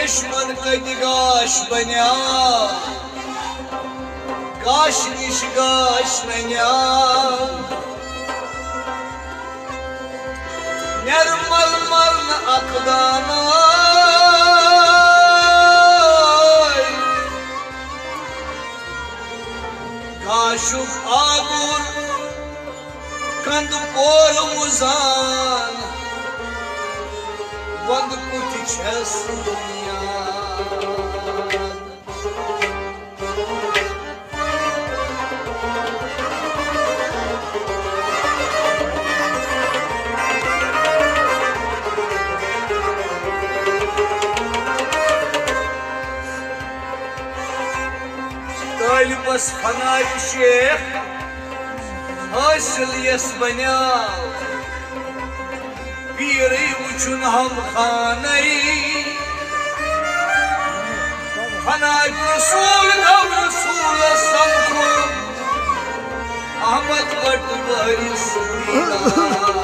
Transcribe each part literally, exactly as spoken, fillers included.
دشمن کتہِ گاش بنیاو، گاش نِش گاش ننیاو۔ نرمل ملن اکھ داناے، گاشُک آگُر کند پور مُزان، وند کُٹھ چھس بنیاد۔ طالبس فنائی شیخ حاصل یس بنیاو، پیرٕے وُچھُن ہم خانٕے۔ فنائی رسول گو رسولس سمکھُن، احمد بٹ وٲرِث دیدار۔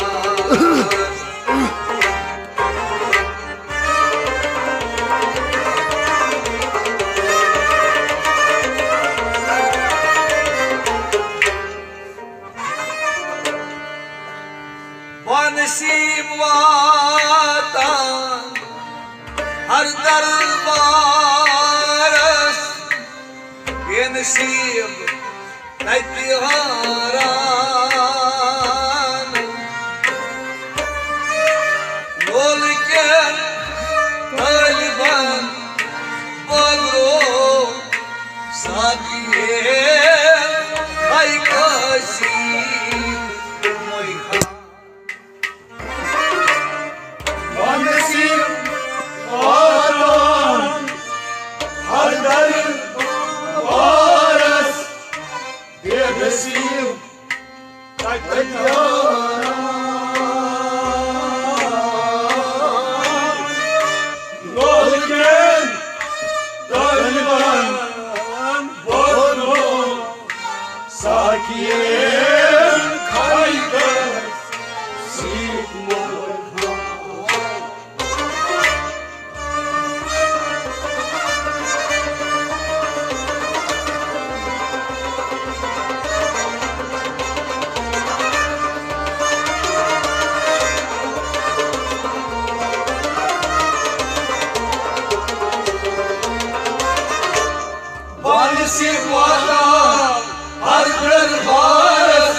بانصیب واتان ہر دربارس، بے نصیب تتہِ حٲران۔ لولہٕ کٮ۪ن طٲلبن بٲگرو ساقی ہاے کٲسی۔ بانصیب واتان ہر دربارس، بے نصیب تتہِ حٲران۔ لولہٕ کٮ۪ن طٲلبن بٲگرو ساقی ہاے کٲسی۔ بانصیب واتان ہر دربارس،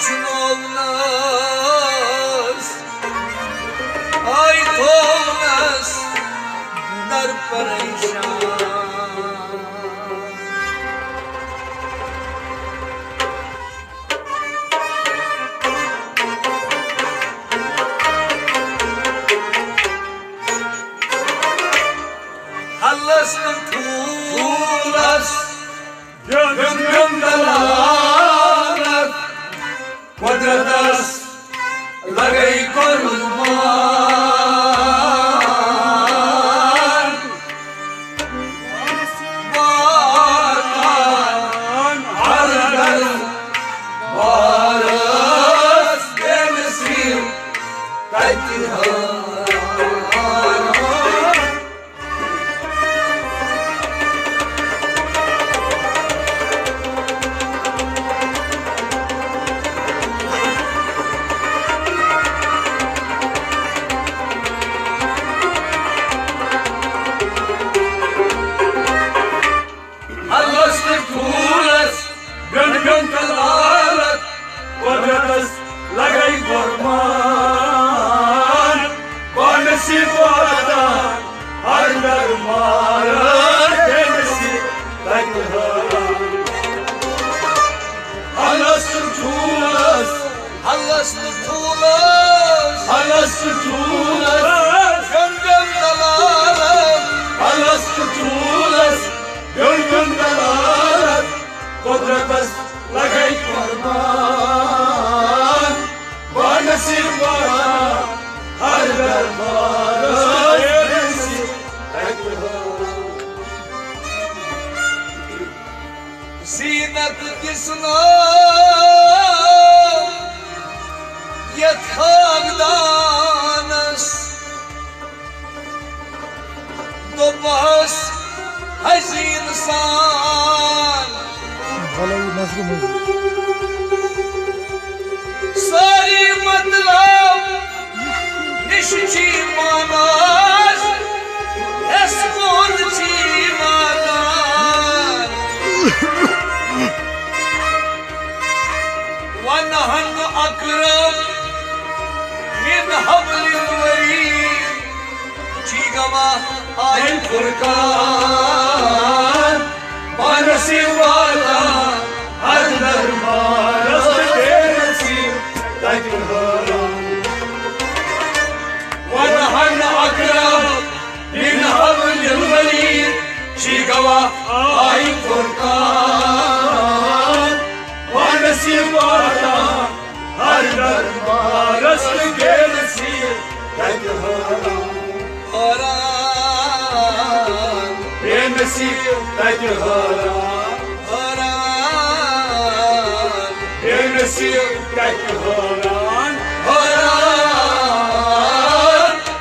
شنوونس، آے تھوونس در پریشان۔ حلس تہٕ ٹھوٗلس دیُن دیُن دلالت، قۄدرتس لگے قۄربان۔ واتان ہر دربارس بے نصیب تتہِ حٲران۔ حلس تہٕ ٹھوٗلس، بیوٚن بیوٚن دلالت، قۄدرتس لگے قۄربان۔ بانصیب واتان ہر دربارس، بے نصیب تتہِ حٲران۔ حلس تہٕ ٹھوٗلس، حلس تہٕ ٹھوٗلس، حلس تہٕ ٹھوٗلس، بیوٚن بیوٚن دلالت۔ حلس تہٕ ٹھوٗلس، بیوٚن بیوٚن دلالت، قۄدرتس لگے قۄربان۔ بانصیب واتان ہر دربارس، بے نصیب تتہِ حٲران۔ زینت دِژ نہٕ یتھ خاندانس، دوٚپہس حزین سان۔ بھلے نظرِ منٛز۔ سٲری مطلب نِش چھی پانس، یس کُن چھی واتان۔ ونہن اقرب من حبل الورید، چھی گواہ آیہِ فرقان۔ بانصیب واتان ہر دربارس، بے نصیب تتہِ حٲران۔ ونہن اقرب من حبل الورید، چھی گواہ آیہِ فرقان۔ بانصیب واتان ہر دربارس، بے نصیب تتہِ حٲران۔ حٲران۔ بے نصیب تتہِ حٲران۔ حٲران۔ بے نصیب تتہِ حٲران۔ حٲران۔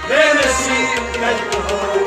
بے نصیب تتہِ حٲران۔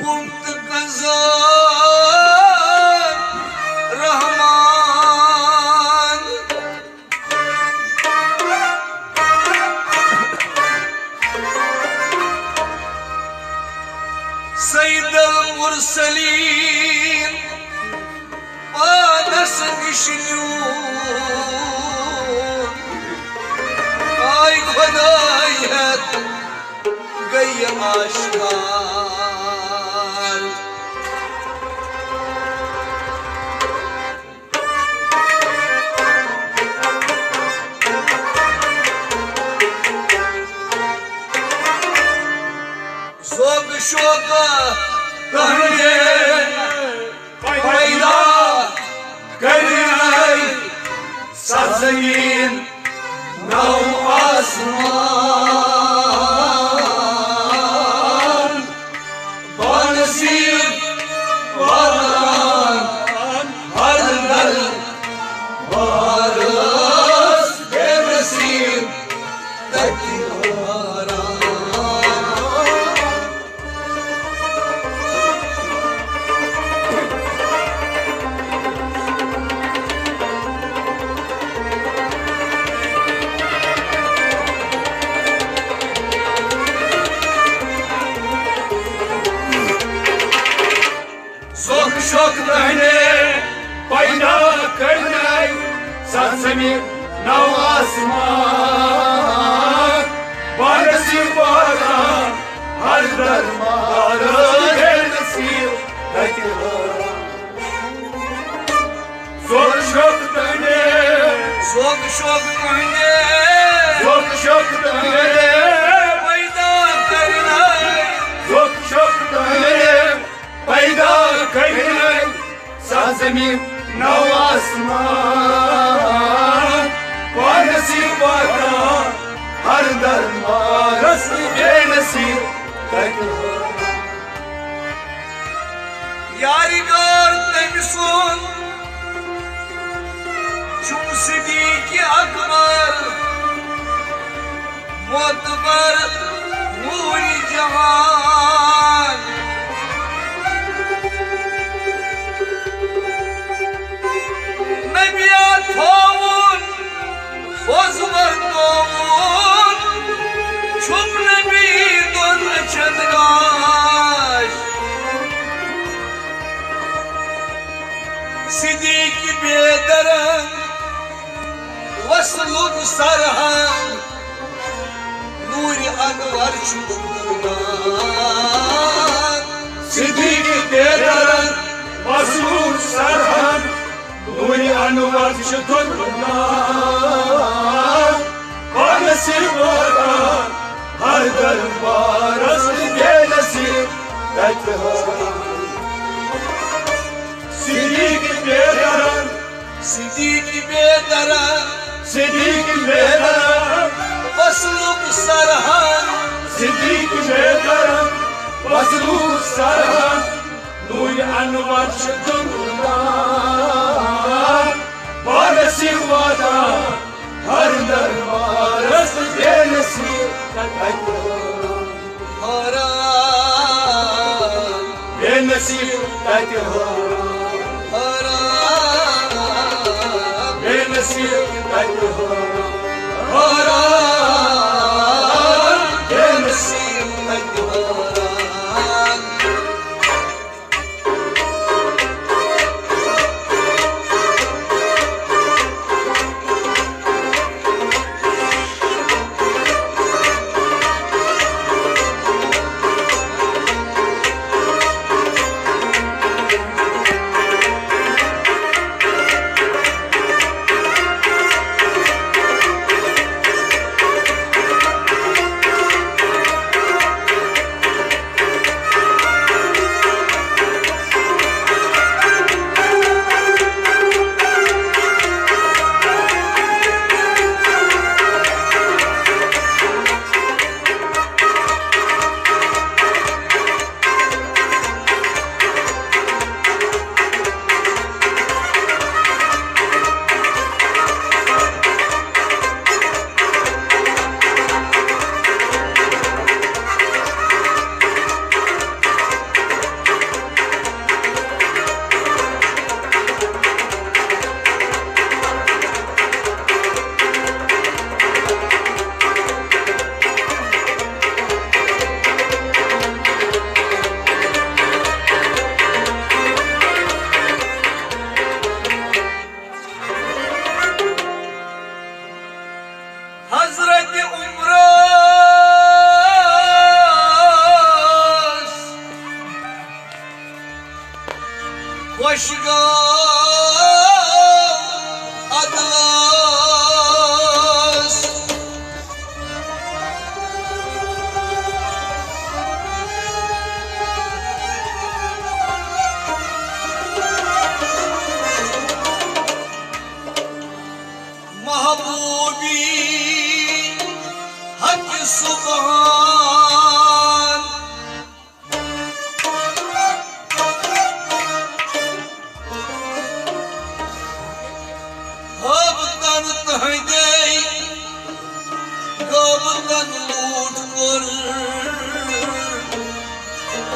کُن تہٕ گنزان رحمان۔ سید المرسلین پانس نِش نیوٗن۔ آے خۄداے ہٮ۪تھ گٔیہِ آشکار۔ زوگ شوق تہنٛدے پیدا کٔرۍ سرزمین نو آسمان۔ بانصیب واتان ہر در بارس بے نصیب تتہِ ہاران۔ زوٚگ شوٚگ تہنٛدے پیدا کٔرۍ مےٚ سرزمین نو آسمان۔ بانصیب واتان ہر دربارس بے نصیب تتہِ ہاران۔ زوٚگ شوٚگ تہنٛدے۔ زوٚگ شوٚگ تہنٛدے۔ زوٚگ شوٚگ تہنٛدے۔ پیدا کٔرۍ مےٚ۔ زوٚگ شوٚگ تہنٛدے۔ پیدا کٔرۍ مےٚ سرزمین نو آسمان۔ بانصیب واتان ہر دربارس بے نصیب تتہِ ہاران۔ یارِ غار تٔمۍ سُنٛد چھُم صدیق اکبر، معتبر نوٗرِ جہان۔ نبیا تھووُن پوٚز ورتووُن، چھُم نبی دۄن أچھن گاش۔ صدیق بے درنگ وصلُک سرہنگ، نوٗرِ انور چھُ قربان۔ صدیق بے درنگ وصلُک سرہنگ، نوٗرِ انور چھُ قربان۔ پانس واتان ہر دربارس بے نصیب تتہِ ہاران۔ صدیق بے درنگ۔ صدیق بے درنگ۔ صدیق بے درنگ۔ وصلُک سرہنگ۔ صدیق بے درنگ۔ وصلُک سرہنگ۔ نوٗرِ انور چھُ قربان۔ بانصیب واتان ہر دربارس بے نصیب تتہِ ہاران۔ بے نصیب تتہِ ہاران۔ بے نصیب تتہِ ہاران۔ بے نصیب تتہِ ہاران۔ اشگاو ادلاس۔ محبوبی حق سبحان۔ ہٲبتن تہنٛدے غٲبتن لوٗٹھ کوٚر،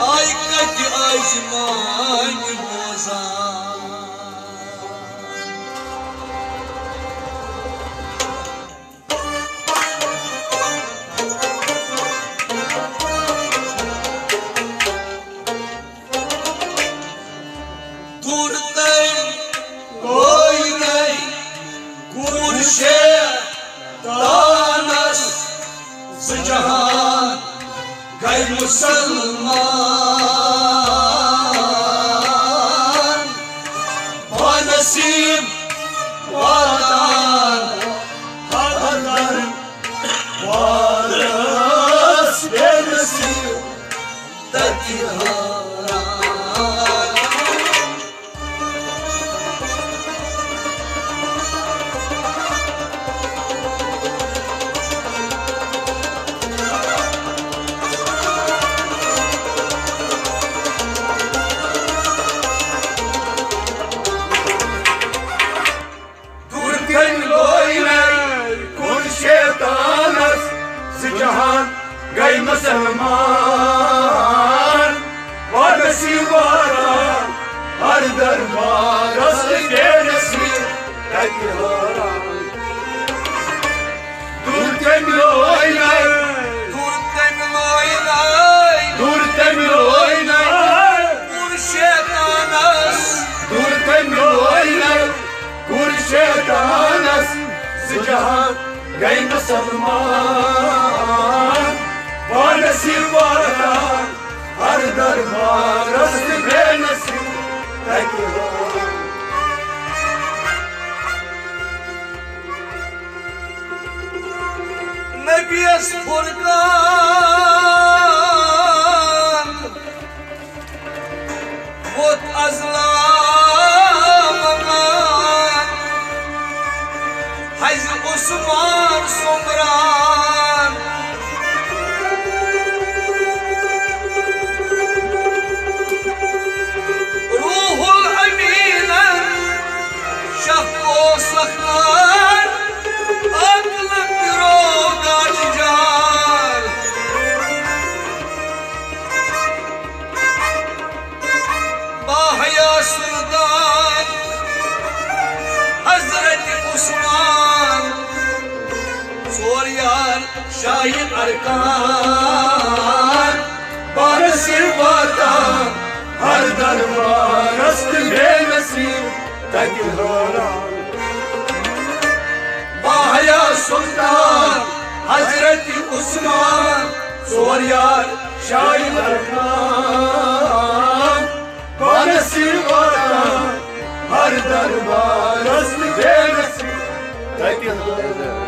آے کتہِ آزمانہِ بوزان۔ دوٗر تٔمۍ لوے نَے کوٗر شیطانس، زٕ جہان گٔے مُسلمان۔ بانصیب واتان ہر در وارس، بے نصیب تتہِ حٲران۔ دوٗر کٔمۍ لوے نَے کوٗر شیطانس، زٕ جہان گٔے مُسلمان۔ پانس یہِ واتان ہر دربارس، بے نصیب تتہِ حٲران۔ دوٗر کٔمۍ لوے نَے، دوٗر کٔمۍ لوے نَے، دوٗر کٔمۍ لوے نَے کوٗر شیطانس، دوٗر کٔمۍ لوے نَے کوٗر شیطانس، زٕ جہان گٔے مُسلمان۔ پانس یہِ واتان ہر دربارس، بے نصیب تتہِ حٲران۔ نبیَس فرقان ووت از لامکان، حض عثمان سومبران۔ روح الامیٖنن شاہ اوس سخان، عقل تہِ روو گاٹہٕ جان۔ باحیا سلطان حضرت عثمان، ژور یار شاہ ارکان، پانس یہِ واتان ہر دربارس تہٕ بے نصیب تتہِ حٲران۔ باحیا سلطان حضرت عثمان، ژور یار شاہ ارکان، پانس یہِ واتان ہر دربارس تہٕ بے نصیب تتہِ حٲران۔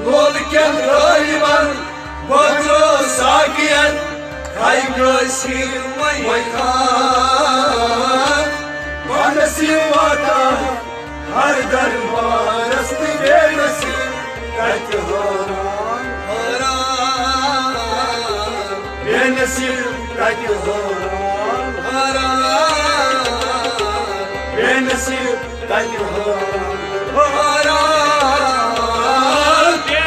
لولہٕ کٮ۪ن غٲلبن بٲگرو ساقین، کھے کٲنٛسہِ وۄنۍ خان۔ پانس یہِ واتان ہر دربارس تہٕ بے نصیب تتہِ حٲران۔ حٲران۔ بے نصیب تتہِ حٲران۔ حٲران۔ بے نصیب تتہِ حٲران۔ حٲران۔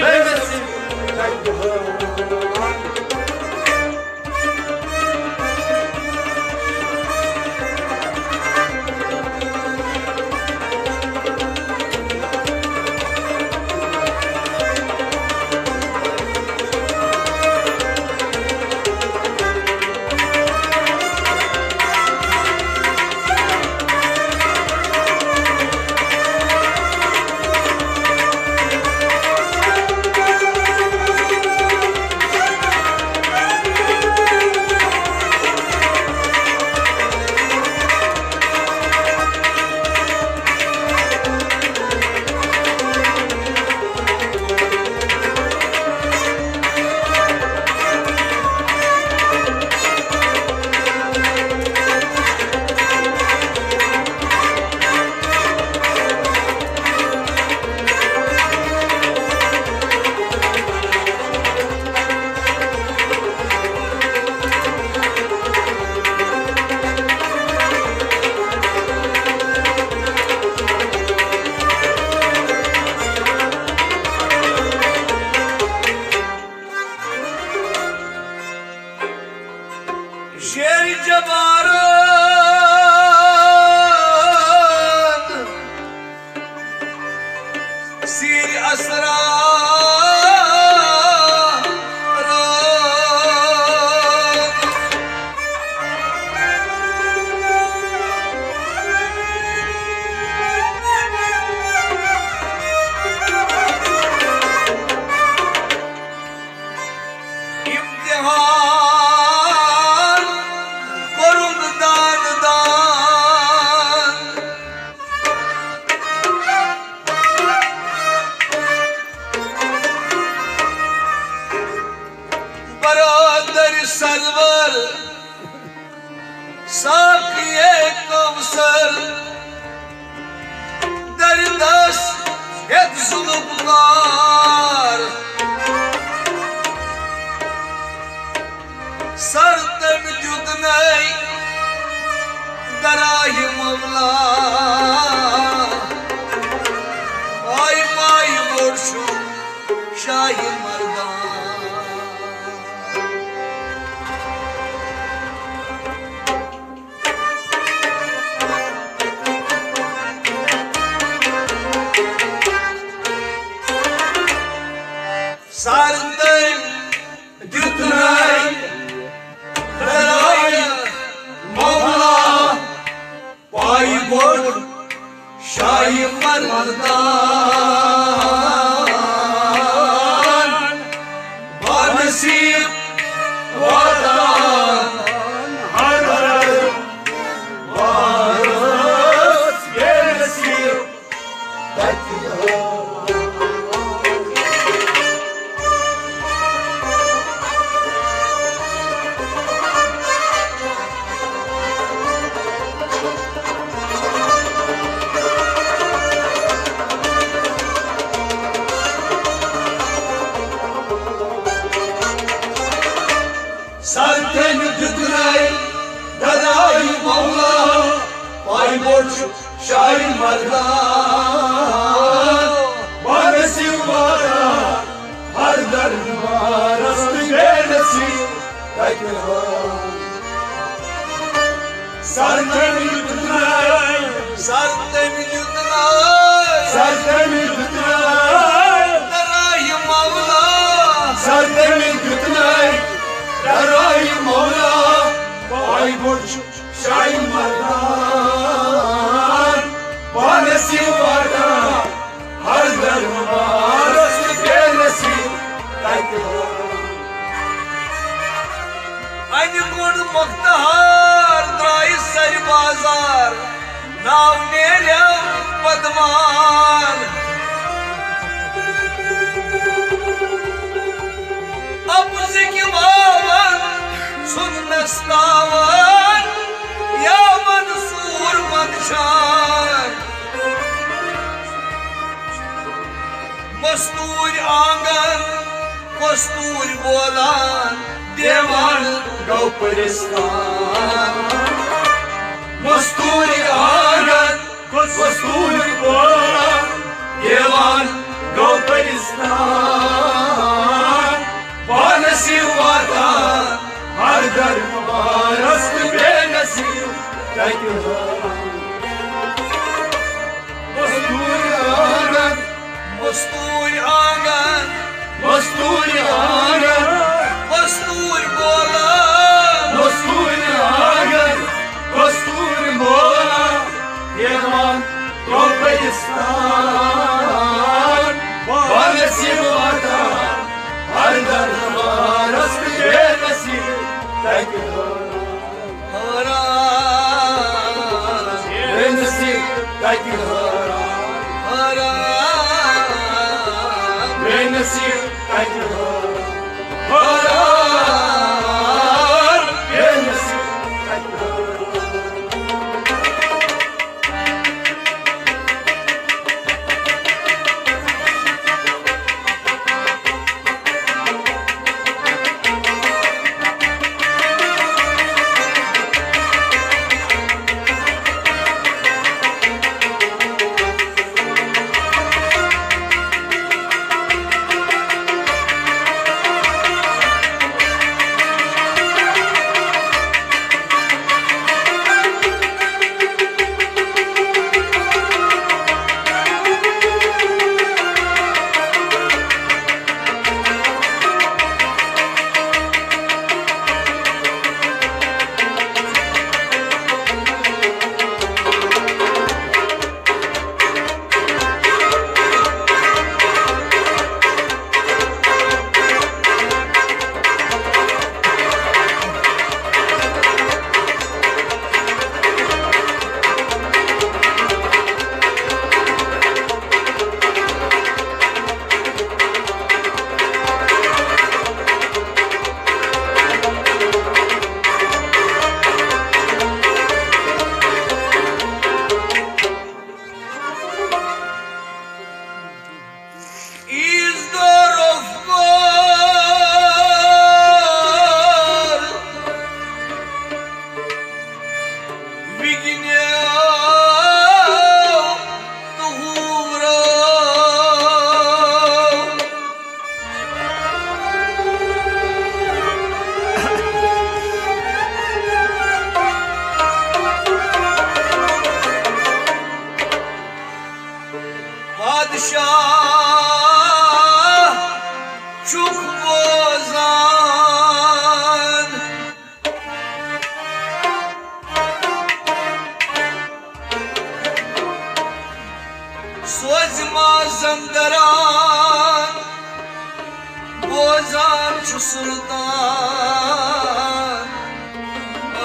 بے نصیب تتہِ حٲران۔ شیر جبارن سیر اسرار امتحان کوٚرُن دان دان۔ برادر سرور ساقی کوثر، دردس ہیت ظلم کار۔ سر تٔمۍ دیُت نَے دراہہِ مولا۔ پاے پاے بوٚڑ چھُ شاہہِ مردان۔ سر تٔمۍ دیُت نَے دراہہِ مولا۔ پاے بوٚڑ شاہہِ مردان۔ بانصیب واتان ہر ہر بارس بے نصیب تتہِ۔ سر تٔمۍ دیُت نَے دراہہِ مولا۔ پاے بوٚڑ چھُ شاہہِ مردان۔ بانصیب واتان ہر دربارس بے نصیب تتہِ۔ سر تٔمۍ دیُت نَے، سر تٔمۍ دیُت نَے، سر تٔمۍ دیُت نَے دراہہِ مولا۔ سر تٔمۍ دیُت نَے دراہہِ مولا۔ پاے بوٚڑ چھُ شاہہِ مردان۔ بانصیب واتان ہر دربارس بے نصیب تتہِ۔ انہِ گوٚنڈ مۄختہار درٛایہِ سرِ بازار، ناو نیرٮ۪م پدمان۔ اَپُزٕکۍ واوَن ژھُن نستاوان، یا منصور منشان۔ مستوٗرۍ آنگن، کستوٗرۍ بولان، دیوان گوٚو پرستان۔ مستوٗرۍ آنگن، کستوٗرۍ بولان، دیوان گوٚو پرستان۔ بانصیب واتان ہر دربارس بے نصیب تتہِ۔ مستوٗرۍ آنگن، مستوٗرۍ آنگن، مستوٗرۍ آنگن، مستوٗرۍ بولان، مستوٗرۍ آنگن، مستوٗرۍ بولان، دیوان گوٚو پرستان۔ بانصیب واتان ہر دربارس بے نصیب تتہِ۔ حٲران۔ بے نصیب کتہِ حٲران؟ حٲران۔ بے نصیب کتہِ حٲران؟ حٲران۔ سلطان،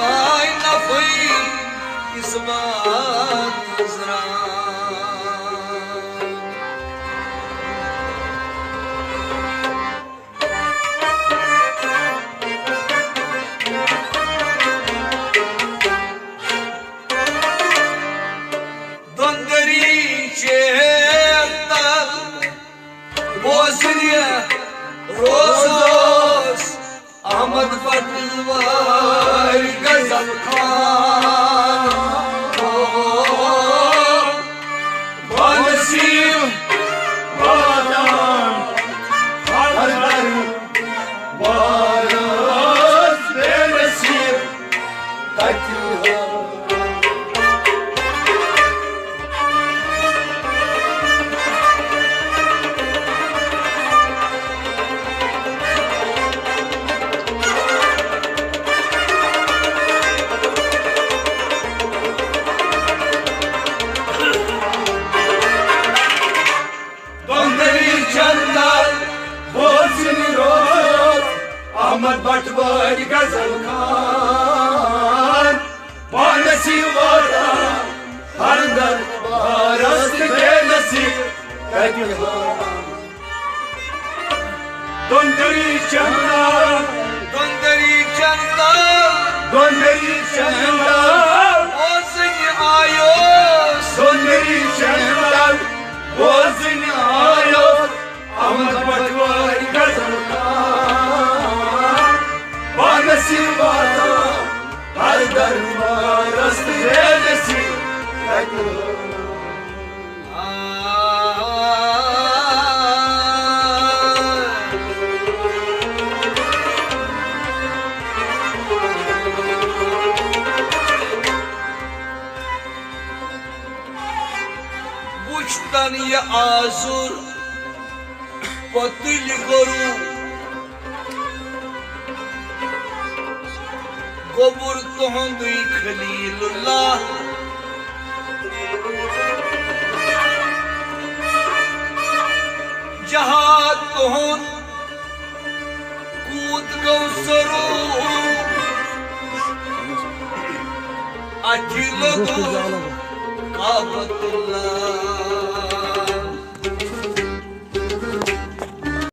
آے نفعی اثبات نظران۔ دۄندری چیتل بوزنہِ روز اوس احمد پٹوٲرۍ غزل خان۔ او، بنصیب واتان ہر در بارس بے نصیب۔ دۄندری چندر بوزنہِ روز احمد بٹوٲرۍ غزل خان۔ پانسی واتان ہر در بارس بے نصیب۔ تتہِ ہاوان دۄندری چندر، دۄندری چندر، دۄندری چندر بوزنہِ آیوس۔ دۄندری چندر بوزنہِ آیوس احمد پٹوٲرۍ غزل خان۔ پانسی واتان ہر دربارس بے نصیب۔ تتہِ وُچھتن یہِ آزُر پتٕلۍ گوٚروٗ۔ گوٚبُر تُہُنٛدُے خلیل اللہ۔ جہاد تُہُنٛد کوٗت گوٚو سرور۔ اَتھِ لوٚگُن کعبۃ اللہ۔